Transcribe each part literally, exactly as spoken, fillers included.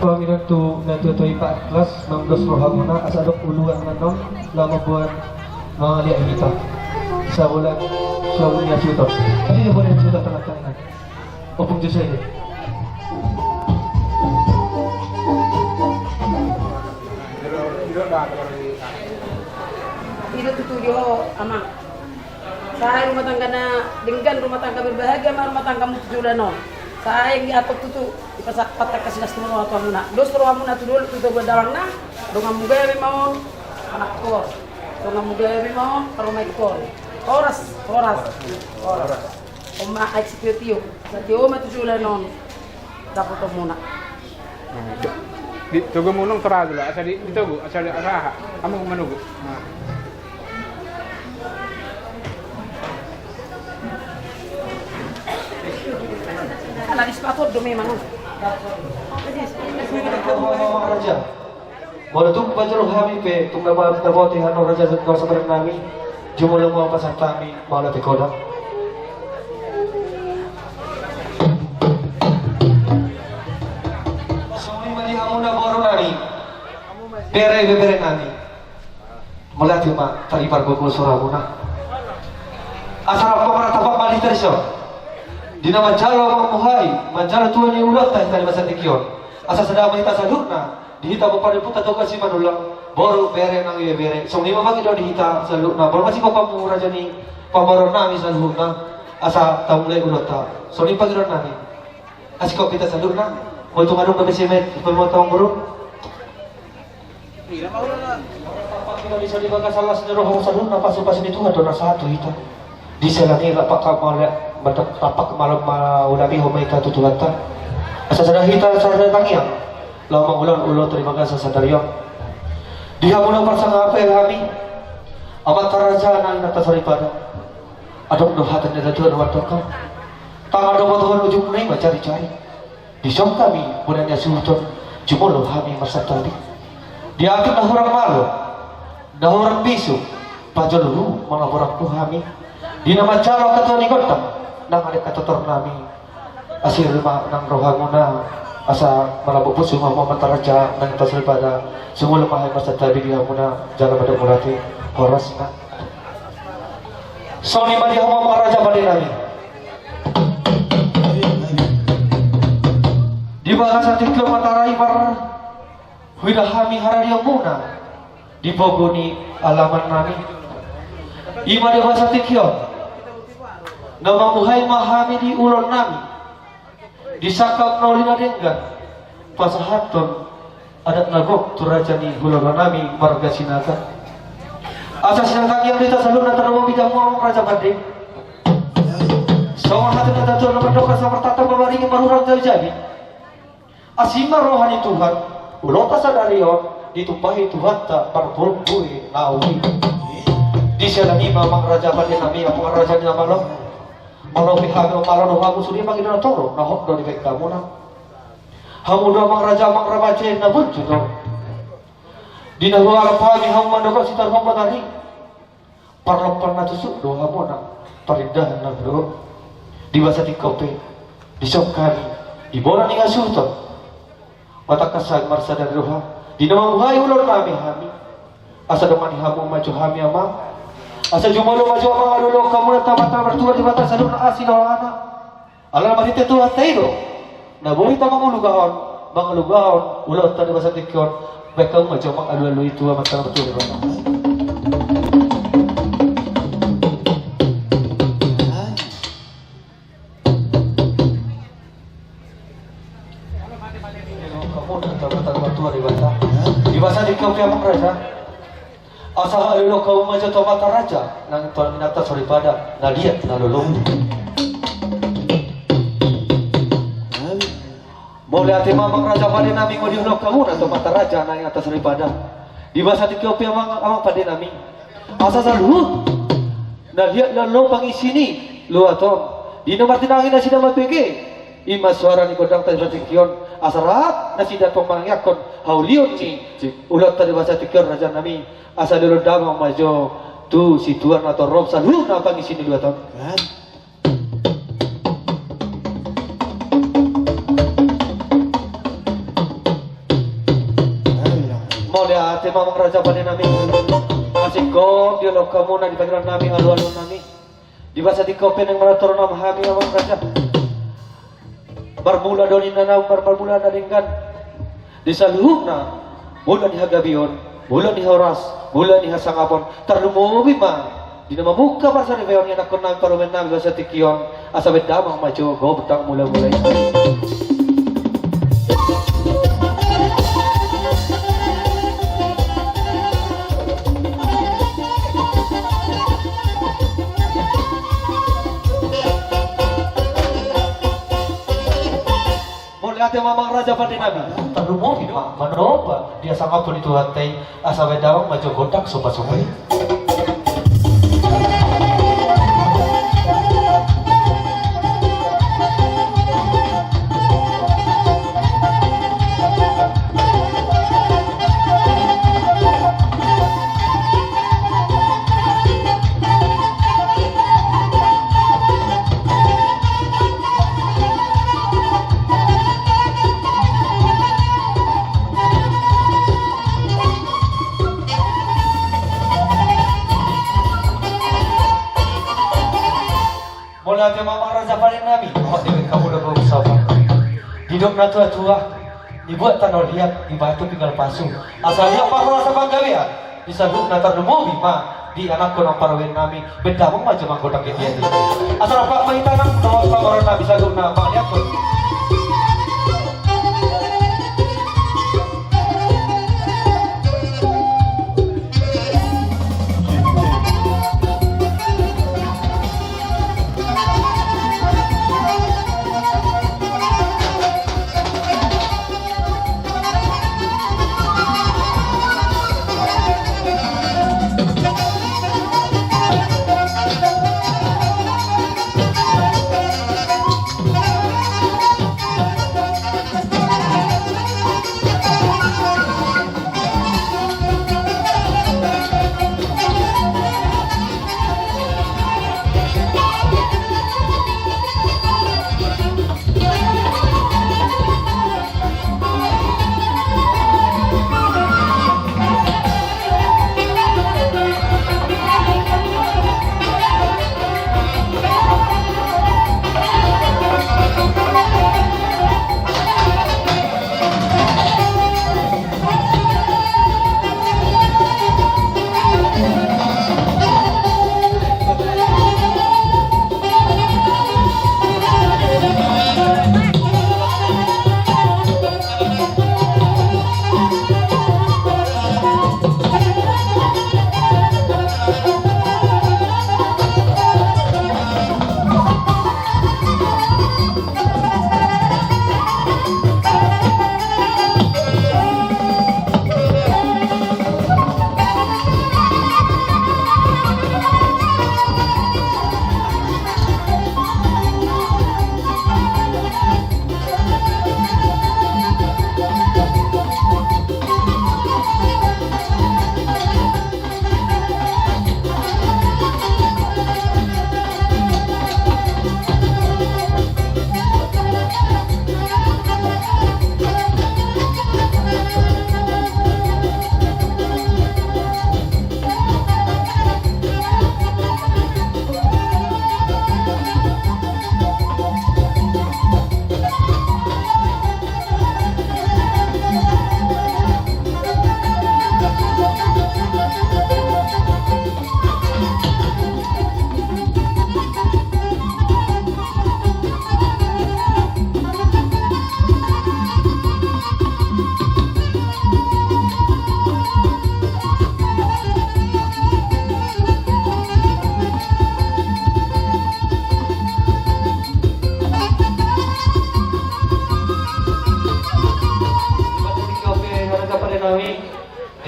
Pangidoan tu natuatua i, Pak, kelas mangdos rohamuna asa adong uluan na naung laho mamboan mangaliat hita. Sabola, sabola ni asuton. Tadi dia boleh asuton tengah-tengah. Ompung Jose. Ido tutu dio, Amang. Sae rumah tangga na denggan, rumah tangga berbahagia ma rumah tanggamu tu joloan on. Sae anggiat tutu dipasahat angka silas ni roha tu hamuna. Dos rohamuna tu dolok, tu togu, dalangna, donganmu gabe ma on, anakkon. Donganmu gabe ma on, parumaenkon. Horas, horas, horas. On ma aek sitio-tio, satio ma tu joloan on dapotonmuna. Di togu munung toraja lah, asa di, di togu, asa di, asa aha, hamu manogu. Nah. Ala di sepatu do memang. Raja. Molo tung pajolo hami pe, tung na ba-, na boti hano raja, na sabar nami, jumolo ma pasahat hami, mauliate godang. Songon i ma di hamuna boru nami, bere, ibebere nami. Mauliate ma, taribar gogol soramuna. Asa rap ma martapak ma di hita dison. Di na manjalo, manguhai, manjalo tua ni ulaonta hita di bagasan tingki on. Asa sada ma hita saluhutna. Di hita Ompu Parompuan, Toga Simanullang, boru, bere nang ibebere. Songon i ma pangidoan di hita saluhutna. Molo masihompa hamu raja ni pamoruon nami saluhutna, asa tamulai ulaonta. Songon i pangidoan nami. Asi kopi hita saluhutna. Molo tung adong gabe simet, pamoruon boru. Di bagasan las ni roha saluhutna, pasupasu ni Tuhan do na sahat tu hita. Di sela ni rap ma mauliate, rap ma mauliate ma hita tu Tuhanta. Asa sada hita sada tangiang laho mangulahon ulaonta di bagasan sadari on. Di hamuna parsangap hami, amanta raja nang inanta soripada. Adong do hata ni natuatua na mandok: Tangan do botohon, ujungna i ma jari-jari. Dison hami bona ni asuhuton, jumolo hami marsantabi. Di atik na hurang malo, na hurang bisuk, pajolo hu mangaborangku hami. Di na manjalo angka tua ni gondang, nang adong angka tortor nami. Asi ro ma nang rohamuna, asa malambok pusu ma hamu amanta raja nang inanta soripada. Jumolo ma hami marsantabi di hamuna, jala mandok mauliate. Horas ma. Songon i ma di hamu amang raja pande nami. Di bagasan tingki on ma tarai marhuida hami hararionmuna di pogu ni alaman nami. I ma di bagasan tingki on na manguhai ma hami di ulaon nami. Di sangkap na uli na denggan, pasahathon adat na gok tu raja ni hulahula nami marga Sinaga. Asa sinangkap ia hita saluhutna, tarlumobi di hamu amang raja pande. Songon hata ni natuatua na mandok: Asa martata ma baringin, marhurang jabi-jabi. Asi ma roha ni Tuhan, ulaonta sadari on ditumpahi Tuhanta marbue-bue na uli. Di siala ni i ma amang raja pande nami, amang raja ni na malo. Molo pe hami na malo do hamu, sude mangido na torop, na hot do dibaen hamuna. Hamu do amang raja, amang raja na burju do. Di na hualap hami hamu mandok sitaruhon batari, parlompan na tusuk do hamuna, parindahan na hudok. Di bagasan tingki on pe, dison hami, di bona ni hasuhuton, matangkas hami marsada ni roha, di na manguhai ulaon nami hami. Asa dongani hamu ma jo hami amang. Asa jumolo ma jo amang alualuhon hamuna tu Amanta na martua Debata saluhutna asi dohot anak. Ala marhite Tuhanta i do na boi hita mangulahon, mangulahon ulaonta di bagasan tingki on. Baen hamu ma jo amang alualu i tu Amanta na martua Debata. Di bagasan tingki on pe amang raja, asa alualuhon hamu ma jo tu amanta raja nang tu inanta soripada na liat na lolo. Mauliate ma amang raja pande nami, nga diuluhon hamuna tu amanta raja nang inanta soripada. Di bagasan tingki on pe amang, amang pande nami, asa saluhut na liat na lolo pangisi ni luat on, di na martinangi nasida mambege, i ma suara ni gondangta di bagasan tingki on, asa rap nasida pamangiangkon haulion ni ulaonta di bagasan tingki on raja nami. Asa dilehon damang ma jo tu situan na torop saluhutna pangisi ni luat on. Mauliate ma amang raja pande nami. Asing gok di olok hamuna di pangidoan nami, alualuan nami. Di basa tingki on pe naeng mangaturhon hami amang raja. Marmula do ninna naung mar-, marmula na denggan. Di saluhutna, mula ni hagabeon, mula ni horas, mula ni hasangapon, tarlumobi ma di na mamungka parsaripeon ni anakkon nami parumaen nami basa tingki on, asa baen damang ma jo godang mula-mula i. Mauliate ma amang raja pande nami. Tarlumobi ma, manoba di hasangapon ni Tuhanta i, asa baen damang ma jo godang somba-somba i. Mauliate ma amang raja pande nami. Hot dewek hamu do bau sabar. Didok na tua-tua, dibuat tano liat, dibatu pinggan pasu. Asa liat parhorasan panggabean. Di saluhutna tarlumobi ma di anakkon nang parumaen nami, baen damang ma jo godang di tian i. Asa rap ma hita nang, na pamoruon nami saluhutna, mauliate.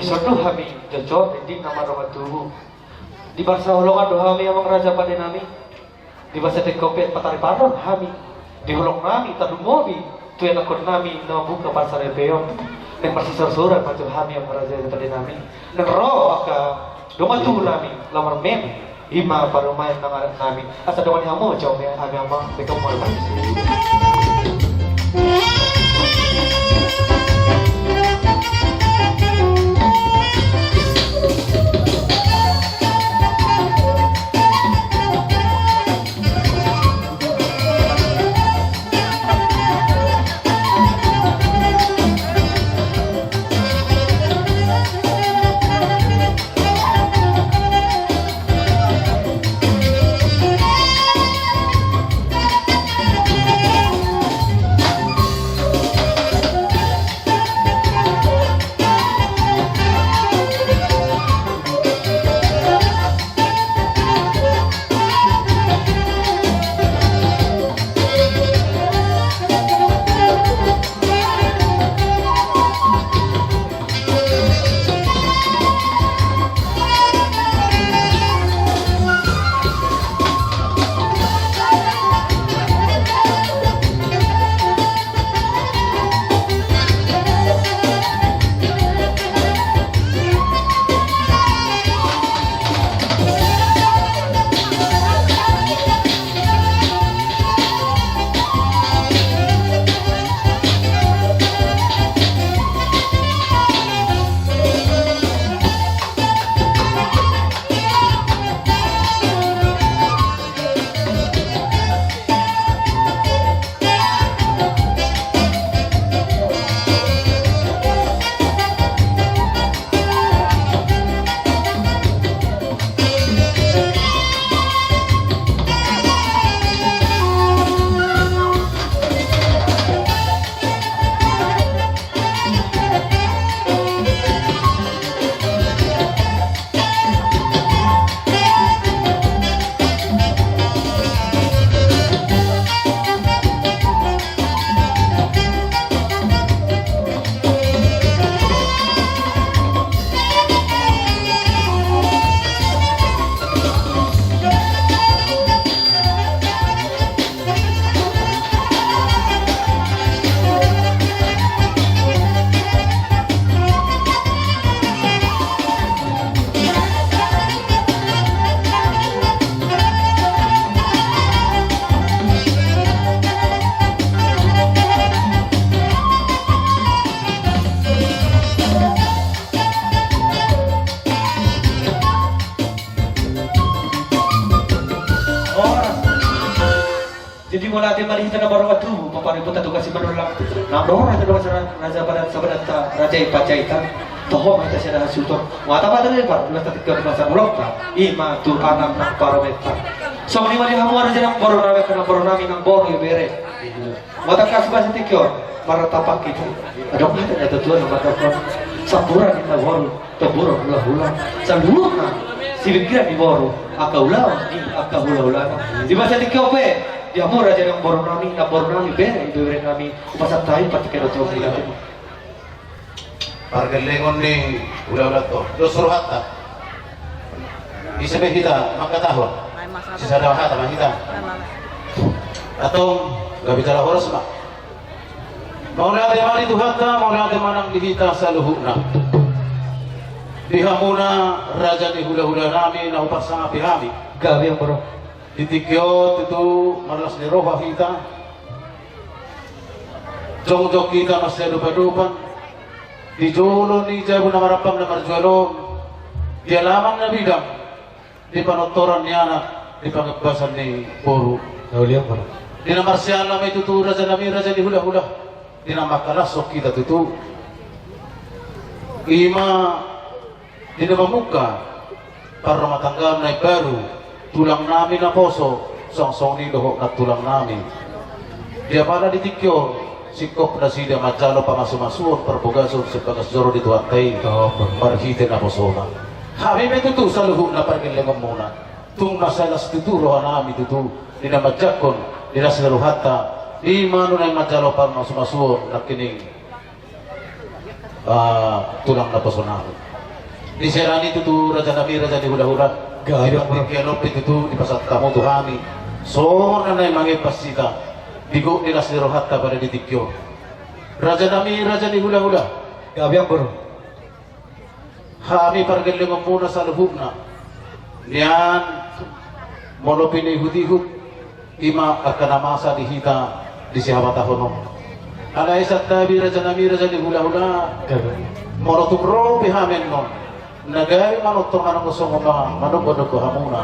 Dison do hami jotjot, indik na mardongan tubu. Di basa holongan do hami amang raja pande nami. Di basa tingki on pe pataripanon hami. Di holong nami tarlumobi tu ianakkon nami na mambuka parsaripeon. Naeng marsisorsuran ma jo hami amang raja pande nami. Naeng ro angka Dongan tubu nami, lamar mem, ima parumaen mangaran nami, asa dongan ni hamu, jauh me, ami ama, bekam mal mas. Jadi mauliate ma di hita na marnida tubu, paparimputa tu kasi manulang. Na dohot raja dohot raja Badan Sabadanta, raja i Panjaitan. Toho ma hita sada hasuhuton. Mata mata dari par, dua tadi ke masa bulokta. Ima tu anak nang paromenta. Songon i ma di hamu raja nang boru nami, nang boru nami nang boru ibebere. Mauliate ma di hita, martapak hita. Adong hata na tutu na martapak. Sampuran hita boru. Tombur hulahula, saluhutna sipingkiran ni boru, angka ulaon ni angka hulahulana. Di bagasan tingki on pe, di hamu raja nang boru nami, nang boru nami, bere, ibebere nami, hupasahat hami partingkian on tu hamu. Pargellengon ni hulahula on, dos rohanta. Ise pe hita mangkatahon, sisada hata ma hita. Antong, gabe jala horas ma. Mauliate ma di Tuhanta, mauliate ma nang di hita saluhutna. Di hamuna raja ni hulahula nami na huparsangapi hami. Gabe, amang boru. Di tingki on tutu marlas ni roha hita. Jongjong hita marsiadopadopan di jolo ni jabu na marampang na marjual on, di alaman na bidang, di panortoran ni anak, di pangembasan ni boru. Di na marsiala ma i tutu raja nami, raja ni hulahula, di na mangkalashon hita tutu. Ima di na mamungka parrumatanggaon na imbaru, tulang nami naposo, songon i dohot nantulang nami. Di apala di tingki on, singkop nasida manjalo pamasumasuon parbagason sian bagas joro ni Tuhanta i, marhite naposona. Hami pe tutu saluhutna pargellengonmuna. Tung mansai las tutu roha nami tutu, di na manjangkon, di las ni rohanta, di na manjalo pamasumasuon nangkining, ah, tulang naposo nami. Di siala ni i tutu raja nami, raja ni hulahula. Gabe, amang boru. Di tingki on pe tutu dipasahat hamu tu hami. Songon na naeng mangempas hita. Di gok ni las ni rohanta pada di tingki on. Raja nami, raja ni hulahula. Gabe, amang boru. Hami pargellengonmuna saluhutna. Nian molo pinaihutihut, i ma angka na masa di hita di sihabatahon on. Alai santabi rajanami raja ni hulahula, molo tung ro pe hami annon, na gabe manortor manang songon na manombanomba hamuna.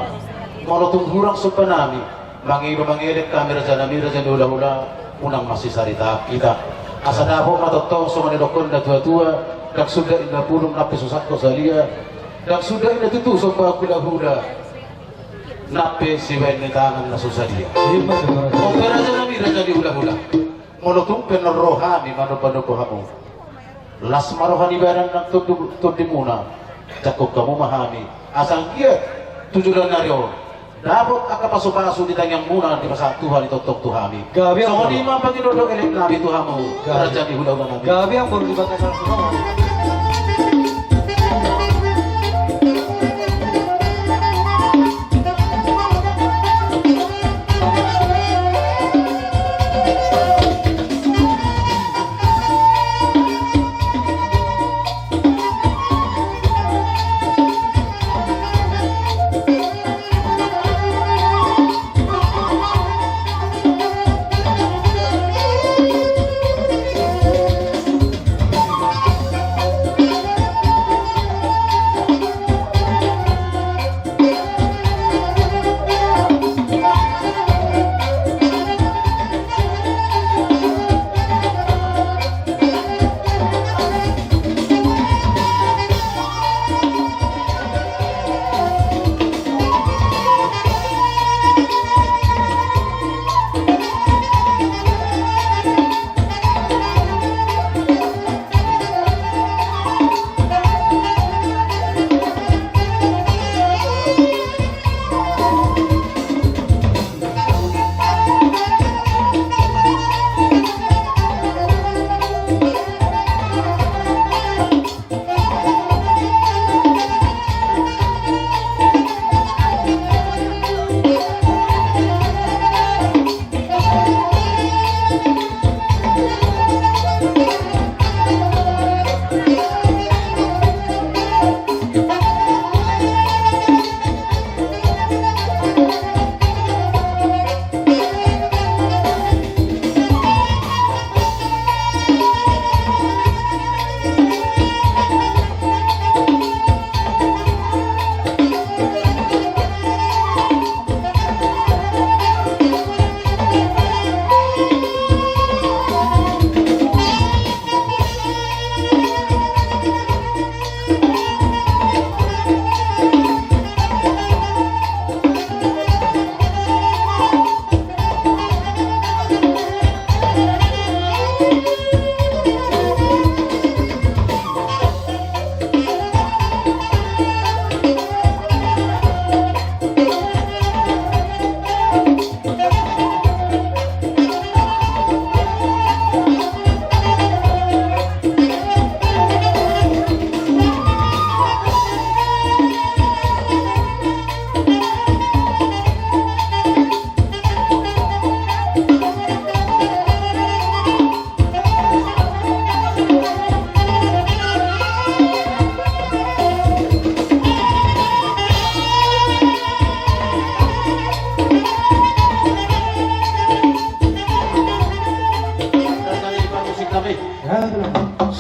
Molo tung hurang sombanami, mangido mangelek hami rajanami raja ni hulahula, unang masisarita hita. Asa dapot ma tongtong songon na nidokkon natuatua, ndang suda inna pulung nang pe so sangko salia, ndang suda inna tutu somba hulahula, nang pe sibaen ni tangan na so sadia. Ima tutu. Ope rajanami raja ni hulahula, molo tung pe annon ro hami manombanomba hamu, las ma roha ni badan nang tondi, tondimuna, jangkon hamu ma hami. Asa anggiat tu joloan ni ari on dapot angka pasupasu di tangiangmuna dipasahat Tuhan i tongtong tu hami. Gabe. Songon i ma pangido dohot eleknami tu hamu. Gabe. Raja ni hulahulanami. Gabe. Anggo di bagasan.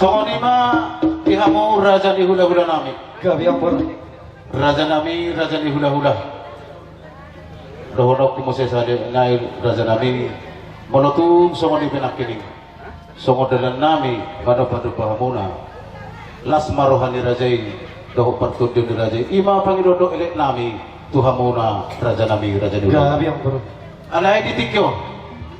Songon i ma di hamu raja ni hulahulanami. Gabe, amang boru. Rajanami, raja ni hulahula. Dohononku muse sadia nai rajanami, molo tung songon i pe nangkining, songon dalannami manombanomba hamuna, las ma roha ni raja i dohot partondion ni raja i. I ma pangido dohot eleknami tu hamuna rajanami, raja ni hulahula. Gabe, amang boru. Alai di tingki on,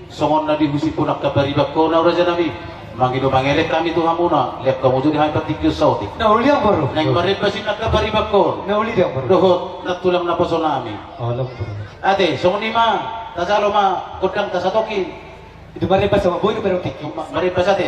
songon na dihusipun angka paribankon, rajanami, mangido mangelek hami tu hamuna, lean hamu jo di hami partingkian saotik. Na uli, amang boru. Naeng marembasan angka paribankon. Na uli, amang boru. Dohot nantulang naposonami. Olo, amang boru. Ate, songon i ma, tajalo ma gondang ta satongkin. Itu marembas, amang boru, baru tingki. Ma-, marembas ate.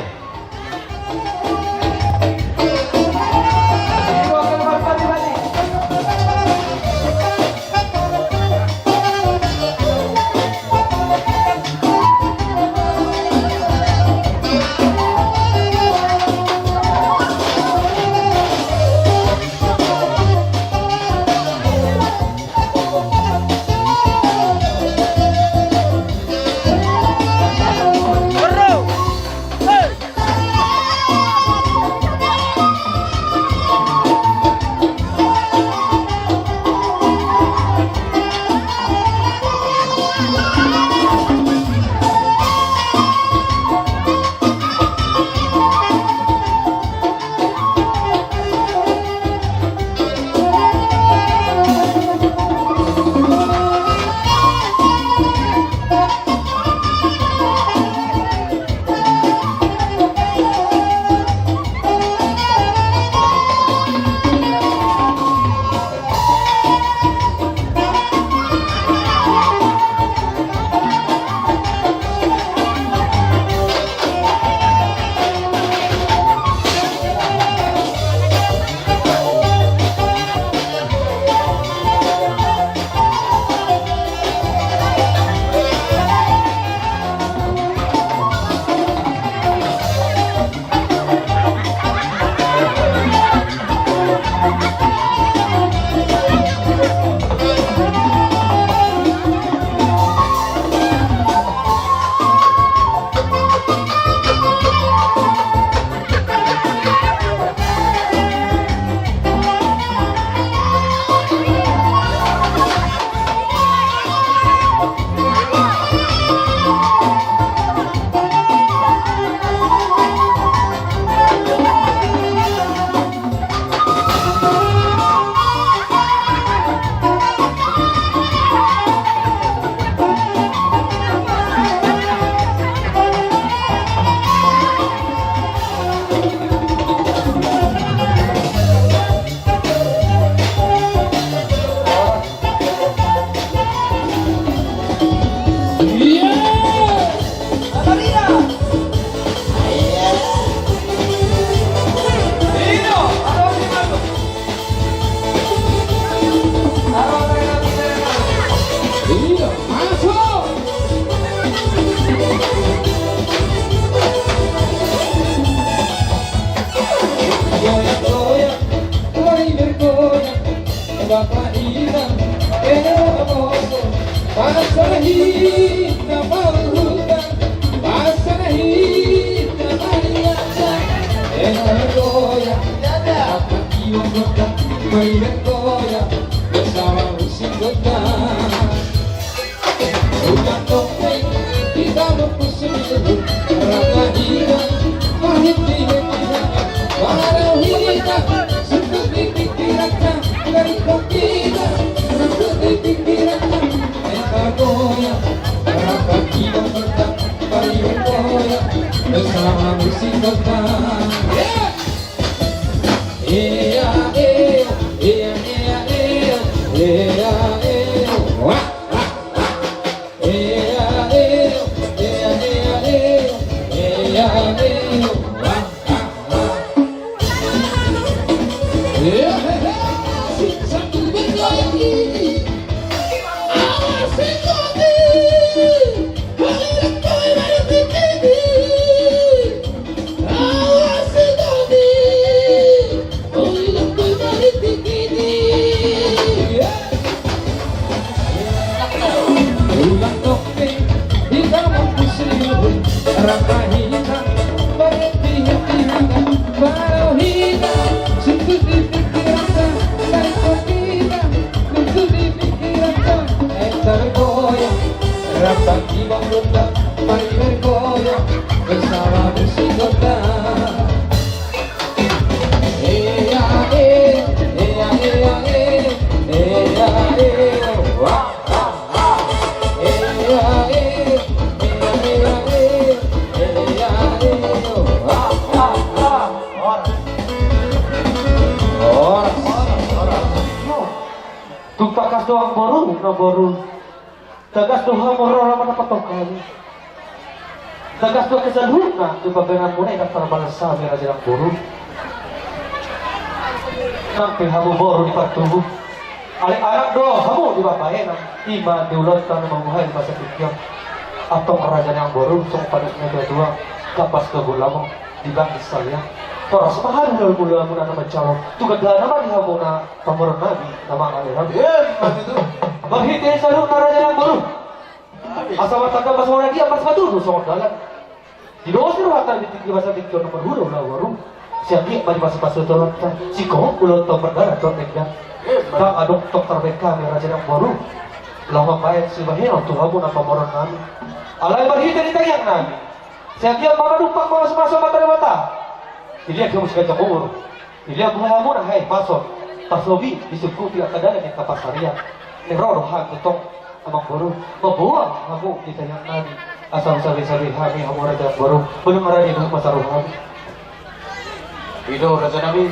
Tung tangkas do amangboru, namboru. Tangkas do hamu rorobot na patongkali. Tangkas do kesaluhutna tu pambahenanmuna i, ndang tarbalas hami raja nang boru. Nang pe hamu boru di partubu, alai anak do hamu di pambahenan. I ma di ulaonta na mambuhai di masa tingki on. Antong raja nang boru, songon panutup ni natua-tua, kapas do gulamo di banggi salian. Horas ma hamu na mula muna na manjalo, tu gandana ma di hamuna pamoruon nami na mangalehon. Emma tutu. Marhite saluhutna raja nang boru, asa martanda ma songon agia, marpatudu songon dalan. Di dos ni rohanta di tingki, masa tingki on na marhula ulaon boru. Sai anggiat ma dipasupasu Tuhanta, singkohon ulaonta mardalan dohot denggan. Emma. Ndang adong tong tarbahen hami raja nang boru laho mambahen sibahenon tu hamuna pamoruon nami. Alai marhite di tangiang nami, sai anggiat ma manumpak mamasu-masu Amanta Debata. Dilehon hamu siganjang umur. Dilehon hamu na hahipason, tarlobi disungkupi angka dalan ni angka pansarian. Naeng ro do hami tong amangboru, mamboan hamu di tangiang nami. Asa husabe-sabe hami hamu raja nang boru, molo marade do hamu masa roha nami. I do raja nami.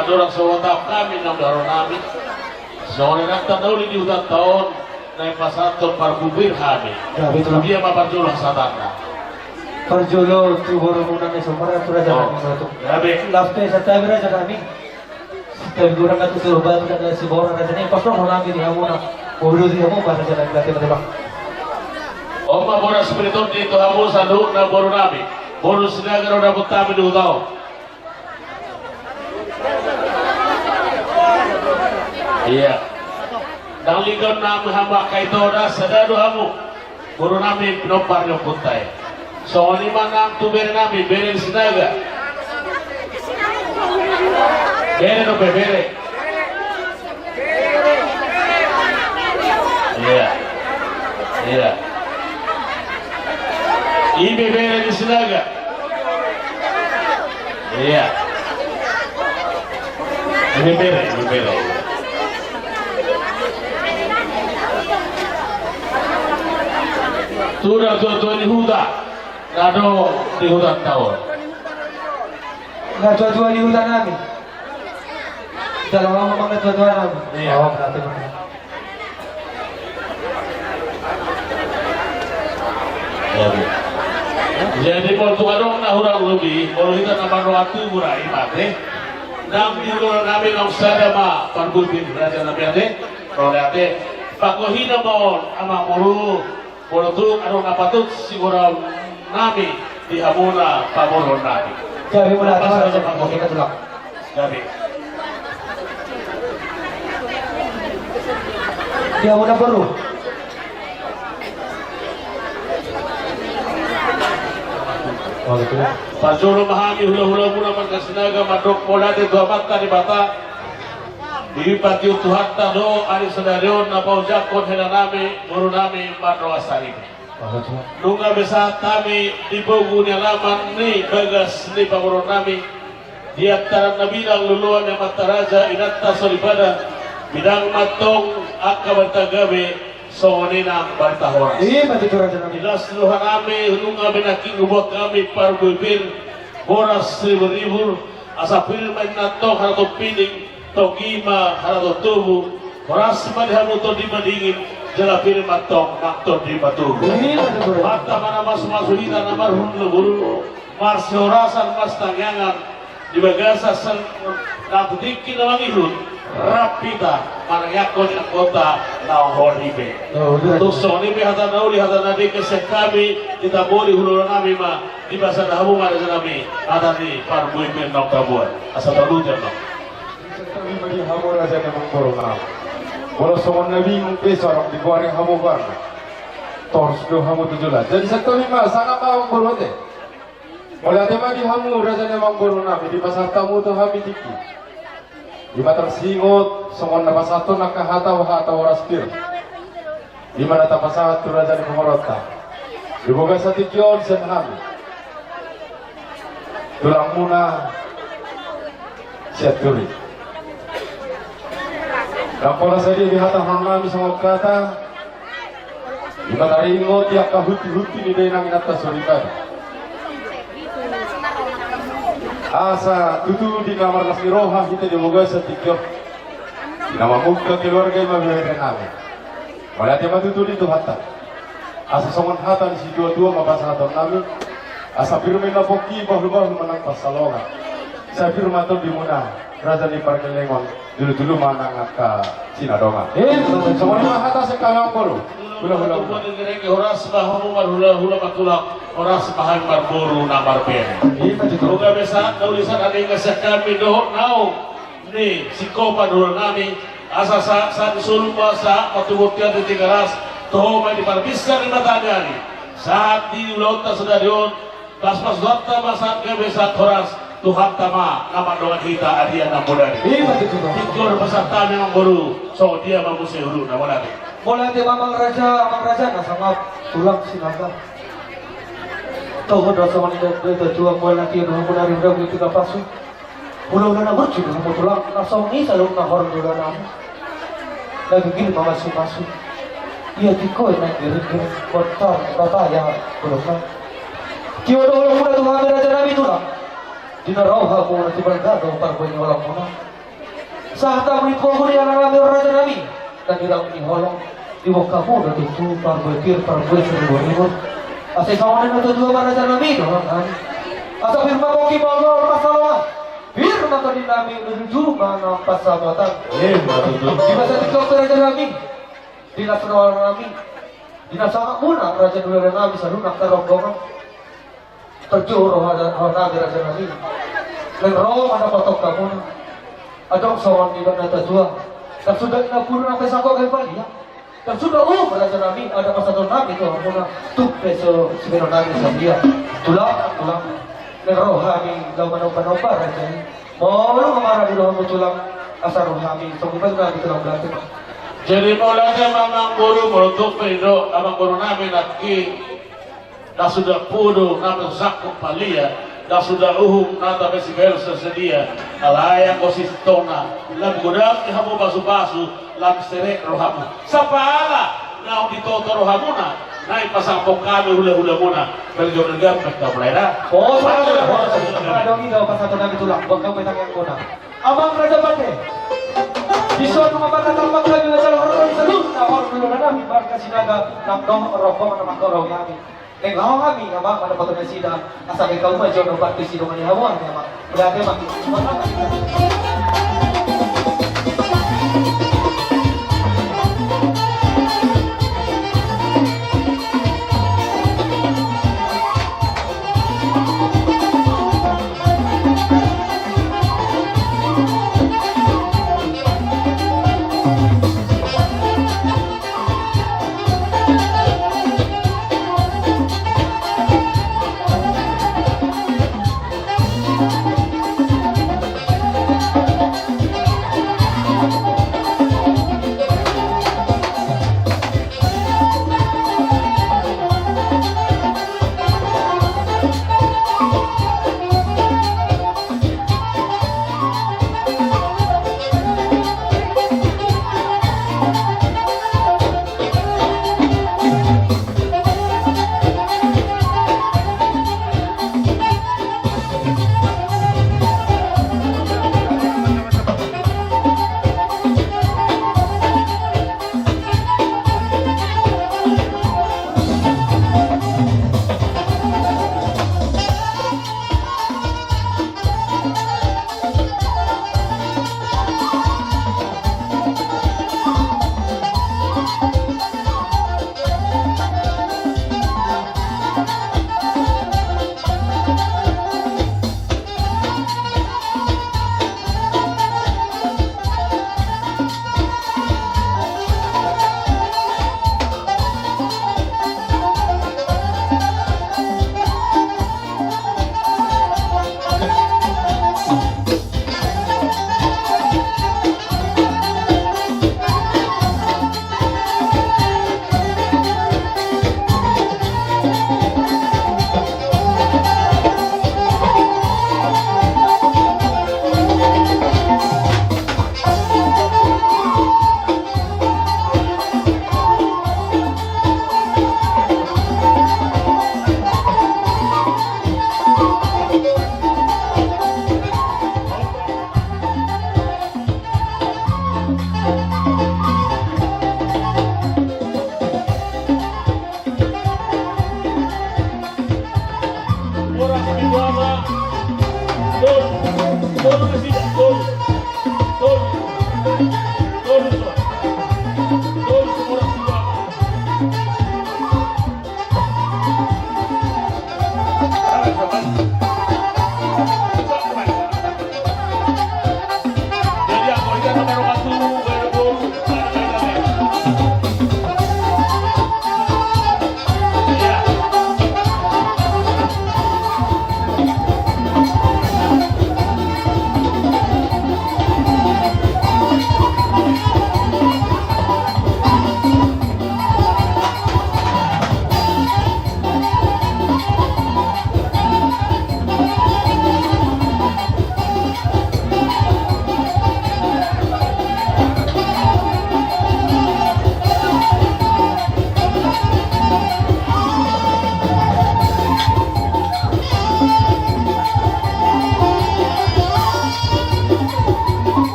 Andorang so huhatahon hami na di hamu nami, songon i nang tanda uli di hutanta on, naeng pasahathon parbue-buean hami. Gabe, Tulang. Dia ma parjolo hasahatanna? Parjolo tu borumuna na di Sumbar, tu raja nami Batu. Gabe. Laos pe santabi raja nami. Santabi godang na tu Sumbar, tu raja nami Sibora, raja nami, pasahathon hami di hamuna. Boru di hamu, raja nami, gabe ma, Tulang. On ma boras ni tondi tu hamu saluhutna boru nami. Boru Sinaga do dapot hami di huta on. Ia. Ndang ligor nami hamu angka ito da, sada do hamu. Boru nami pinompar ni ompunta i. Songon i ma nang tu bere nami, bere ni Sinaga. Bere dope, bere. Ia. Ia. I bebere ni Sinaga. Ia. I bebere, i bebere. Tu natuatua ni huta na adong di hutanta on. Natuatua ni huta nami. Jalo ma amang natuatua nami. Ia. Oh, berarti benar. Jadi, jadi molo tung adong na hurang lobi, molo hita na mandongani tubu ra i mate. Nang di hulahula nami naung sada ma parbue-buean raja nami ate. Mauliate. Panggohi nama on amang boru. Molo tung adong na patut sigora nami di hamuna pamoruon nami. Gabe, mauliate. Pas ma, saja panggohi. Gabe. Di hamuna boru. Parjolo ma hami hulahulamuna marga Sinaga mandok mauliate tu Amanta Debata. Dipatiur Tuhanta do ari sadari on na paojakhon hela nami, boru nami, mandongan saripe. Nunga be sahat hami di pogu ni alaman ni bagas ni pamoruon nami, di antaran na bidang loloan ni amanta raja, inanta soripada, bidang ma antong angka barita gabe, songon i nang barita horas. Ima tutu, raja nami. Di las ni roha nami, nunga be nangkin hubuat hami parbue-buean, boras ribur-ribur, asa pir ma inna antong harato pining, tondi ma harato tubu, horas ma di hamu tondi madingin, jala pir ma antong nang tondi matogu. Ima tutu. Amanta ma na mamasu-masu hita na marhundul boru, marsihorasan marsitangiangan, di bagasan na tu tingki na mangihut, rap hita manangiangkon angka na hori be. Oh, benar. Tung songon i be hata na uli, hata na denggan sian hami, ditambai hulahulanami ma, dipasada hamu ma rajanami, hata ni parbue pe naung taboan, asa taluhon ma. Santabi ma di hamu raja ni amangboru ma. Molo songon na bingung pe, sorang digoari hamu barna. Torus do hamu tu joloan. Jadi santabi ma, sangap ma amangboru ate. Mauliate ma di hamu raja ni amangboru nami, dipasahat hamu tu hami tingki. Ima tarsingot songon na pasahathon angka hata, hata horas pir. Ima na tapasahat tu raja ni pamoruonta. Di bagasan tingki on sian hami, tulangmuna Sianturi. Ndang pola sadia dihatahon nami songon hata. Ima taringot di angka hunti-hunti ni dainang inanta soripada. Asa tutu di na marlas ni roha hita di bagasan tingki on. Di na mamungka keluarga ima bebere nami. Mauliate ma tutu di Tuhanta. Asa songon hata ni situatua ma pasahaton nami. Asa pir ma inna pongki, bahulbahul ma nang pansalongan. Sai pir ma tondimuna, raja ni pargellengon, jolo-jolo ma nang angka sinadongan. Eh, songon i ma hata sian hami amangboru. Hulahula. Horas ma hamu marhulahula, matulang, horas ma hami marboru na marbere. Ima tutu. Nunga be sahat na uli, sahat na denggan sian hami dohot naung ni singkopan ni hulahulanami, asa sahat, sahat ni solu ma sahat patubuan tu Tigaras, toho ma di parbinsar ni mataniari, sahat di ulaonta sadari on, paspas rohanta ma sahat gabe sahat horas, Tuhanta ma na mandongani hita arian na bodari. Ima tutu. Tingki on pasahat hami amangboru, songon dia ma muse hudukna, mauliate. Mauliate ma amang raja, amang raja na sangap, tulang Sinaga. Toho do songon i do, do, do, tulang, mauliate do, mauliate do, mauliate do, mauliate do. Hulahula na burju do hamu tulang, na songon i saluhutna horong do hulanami. Lagi gil mamasu-masu. Ia tingko i na giring-giring, bontar bapa ia bolongna. Tio do holongmuna tu hami rajanami tulang. Di na ro hamuna tu balga do parbue ni holongmuna. Sahat hamu di poguni, raja nami. Tadi rau di holong, di boka muna tutu parbue pir, parbue saribu-ribu. Asa songon i ma tutu, raja nami, dohot nami. Asa pir ma pongki, molor ma saloa. Pir ma tondi nami, nuju ma na pansamotan. Ima tutu. Di basa tingkos, raja nami. Di las roha nami. Di las sangap muna, raja ni hulahula nami, saluhutna angka rombongan. Tarjou roha, roha nami, raja nami. Naeng ro ma na patok hamuna. Adong songon nidok na tatua. Ndang suda ina puru na pesako gabe balia. Ndang suda uhum, raja nami, adat pasahaton nami tu hamuna. Tung pe so sibahenon nami sadia. Tulang, tulang. Naeng ro hami laho manomba-nomba, raja i. Molo maradi rohamu, tulang, asa ro hami songon i ma, tulang, tulang. Jadi molo ate ma, amangboru, molo tung pe didok amangboru nami nangkin, ndang suda puru na pesako gabe balia, ndang suda uhum na tape sibahenon sadia. Alai anggo sisitongna, lam godang di hamu pasu-pasu, lam serep rohamu. Sapala naung ditoto rohamuna, naeng pasangap hami hula-hulamuna. Berjong dengan mereka mulai dah. Oh, salah, salah, salah. Adong i do pasahaton nami, tulang, buat kau petang yang kona. Amang Raja Pate. Dison ma marga Tampak, nami Raja Horong, saluhutna horong hulahula nami marga Sinaga, nang dohot rombongan na mangkorhon hami. Naeng laho hami, amang, mandapothon nasida, asa gabe hamu ma jolo, bakti sidongan ni hamu, amang. Berarti, amang.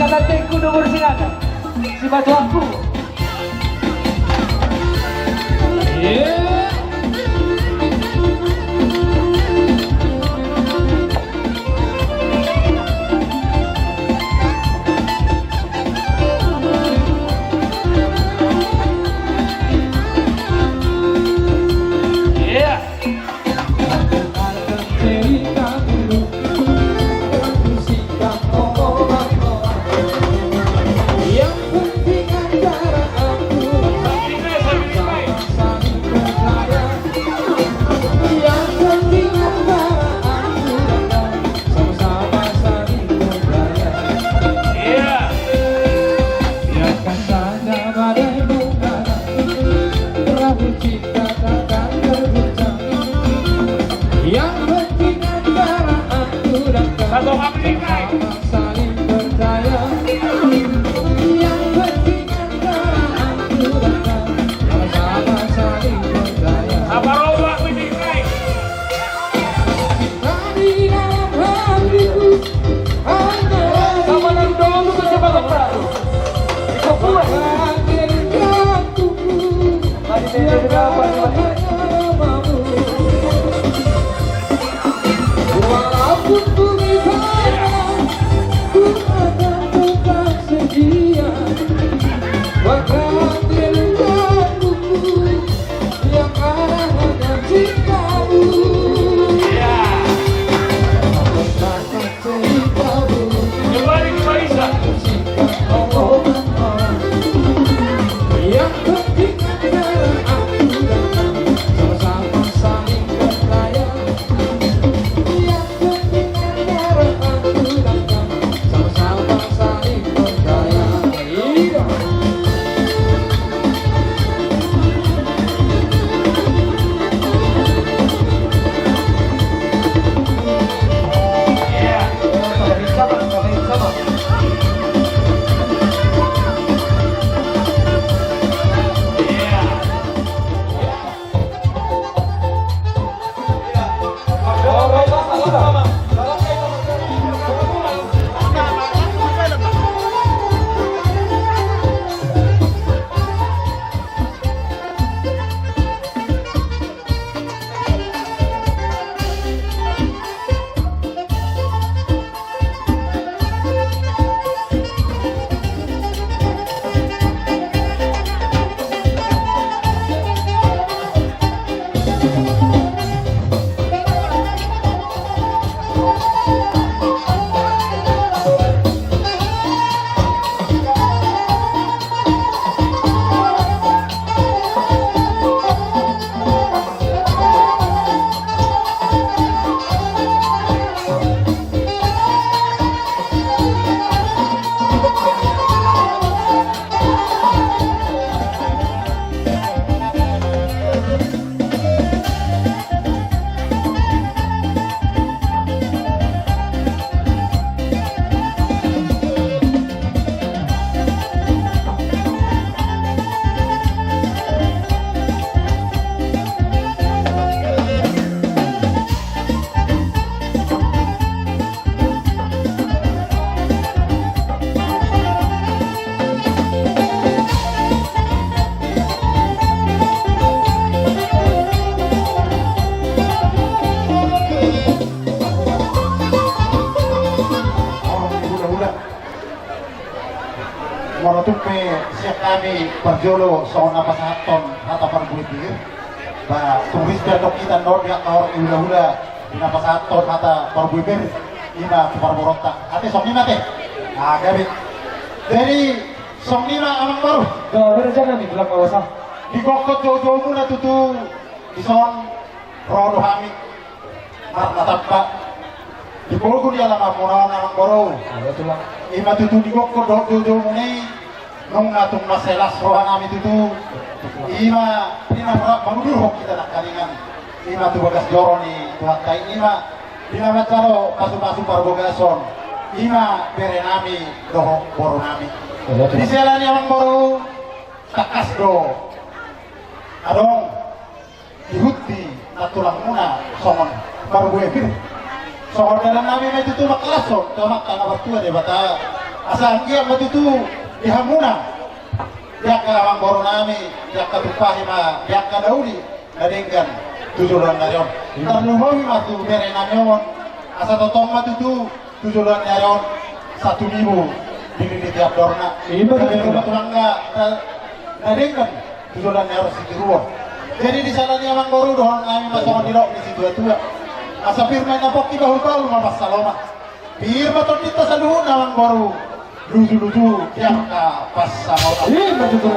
Kata tengku do borsinana si batu aku. Hami parjolo songon na pasahathon hata parbue pir. Ba, turis pe antong hita on di angka horong ni hulahula di na pasahathon hata parbue pir. I ma tu parboruonta. Ate songon i ma ate. Ah, gabe. Jadi songon i ma amangboru. Gabe raja nami, tulang mauasa. Di gokhon joujou muna tutu dison ro do hami. Marnatampak di pogu ni alaman muna on amangboru. Iya, tulang. I ma tutu di gokhon dohot joujou muna i. Nunga tung mansai las roha nami tutu. I ma di na mangudurhon hita nangkaningan. I ma tu bagas joro ni Tuhanta i, i ma di na manjalo pasupasu parbagason. I ma bere nami dohot boru nami. Iya, tulang. Di siala ni i amangboru, tangkas do adong dihut di nantulang muna songon parbue pir. Songon dalan nami ma i tutu mangkalashon tu Amanta na martua Debata. Asa anggiat ma tutu di hamuna, di angka amangboru nami, di angka tumpahi ma, di angka na uli na denggan tu joloan ni ari on. Tarlumobi ma tu bere nami on. Asa tongtong ma tutu tu joloan ni ari on, satu minggu di lini teatorna. Ima tutu. Gabe ma tulang na, na denggan tu joloan ni ari on sitiruon. Jadi di siala ni i amangboru, dohonon nami ma songon nidok ni situatua: Asa pir ma inna pongki, bahulbahul ma pansalongan. Pir ma tondinta saluhutna amangboru, lujuluju di angka pansamotan. Ima tutu.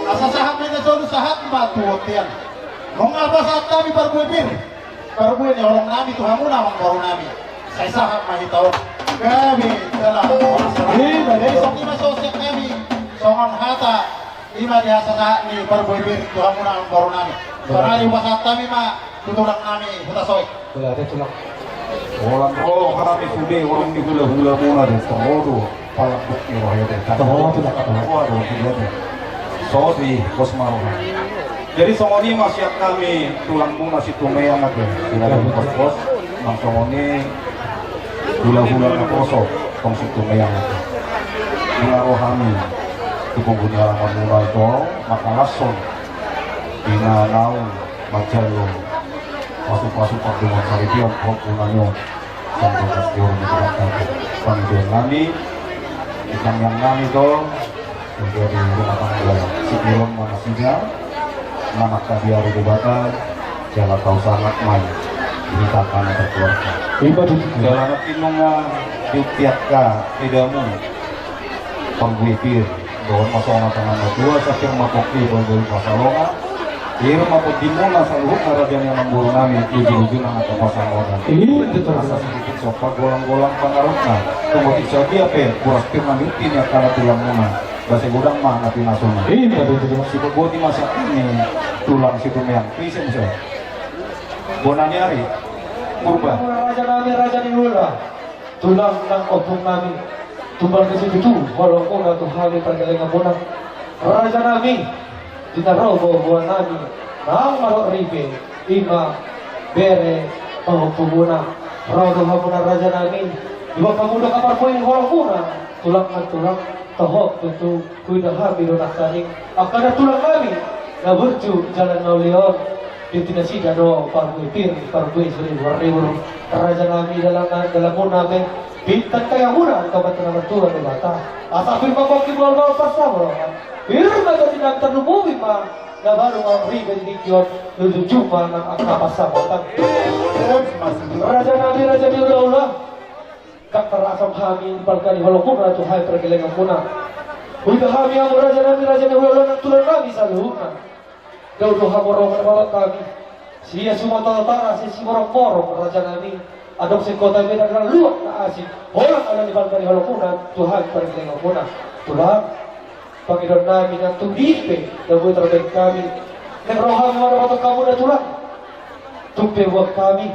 Asa sahat ma inna solu, sahat ma tu bontean. Nunga pasahat hami parbue pir, parbue ni holong nami tu hamuna amangboru nami. Sai sahat ma hita on. Gabe jala horas. Ima tutu. Jadi songon i ma sian hami songon hata, i ma di hasasahat ni parbue pir tu hamuna amangboru nami. Sonari hupasahat hami ma tu tulang nami Hutasoit. Holan ro hami sude horong ni hulahula muna, ro do palamuk ni roha i. Ro do, tulang. Ro do, tulang. So di pos ma roha. Jadi songon i ma sian hami tulang muna Situmeang ate. Sila di pos-pos nang songon i hulahula na poso tong Situmeang ate. Nunga ro hami tu pogu ni alaman muna i tong mangkalashon di na naung manjalo pasupasu pardongansaripeon tu hamuna on. Sian bagas joro ni Tuhanta, pangidoan nami, di tangiang nami tong, menjadi rumah tangga sitiruon ma nasida, manang angka di ari Debata, jala tau sangap ma i di hita angka na berkeluarga. Ima tutu. Jala nanti nunga di angka edamu parbue pir, dohot ma songon hata ni na tua, asa pir ma pongki, bahulbahul ma pansalongan. Pir ma tondimuna saluhutna raja ni amangboru nami, lujuluju nang angka pansamotan. Ima tutu. Asa sititi sompa, golanggolang pangarahutna. Tung otik sadia pe boras pir na niuti ni angka na tulang muna, basa godang ma na pinasuna. Ima tutu. Siboboti ma sian hami tulang Situmeang. Pise muse? Bona ni ari Purba. Raja nami, raja ni hulahula, tulang nang ompung nami, tumbal ni situtu holongmuna tu hami pargellenganmuna. Raja nami, di na ro boaboa nami nang marhot ripe, ima bere pahompumuna. Ro do hamuna raja nami, diboan hamu do angka parbue ni holongmuna, tulang nang tulang, toho tutu huida hami do nangkaning angka na tulang nami na burju jala na uli on. Di nasida do parbue pir, parbue soribu-ribu. Raja nami, dalan, dalanmuna pe pinta tangiangmuna tu Amanta na martua Debata. Asa pir ma pongki, bahulbahul pansalongan. Pir ma tondinami, tarlumobi ma na baru ma ripe di tingki on, lujuluju ma nang angka pansamotan. Raja nami, raja ni hulahula, ndang tarasam hami di balga ni holongmuna tu hami pargellenganmuna. Huida hami hamu raja nami, raja ni hulahula nang tulang nami saluhutna. Dao do hamu ro mangalaho hami sian Sumatera Utara, sian Simorang Borong raja nami. Adong sian Kota Medan na luat na asing, holan ala ni balga ni holongmuna tu hami pargellenganmuna. Tulang, pangidoan nami nang tu dipe na boi tarbahen hami. Naeng ro hami mandapothon hamuna tulang. Tung pe boan hami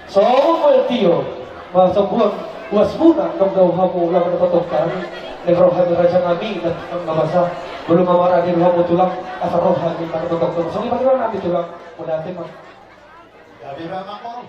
songon tio, ma songon uasmuna, nunga dao hamu laho mandapothon hami. Naeng ro hami raja nami, nang basa, molo marade do hamu tulang, asa ro hami mandapothon hamu. Songon i pangidoan nami tulang. Mauliate ma. Gabe ma amangboru.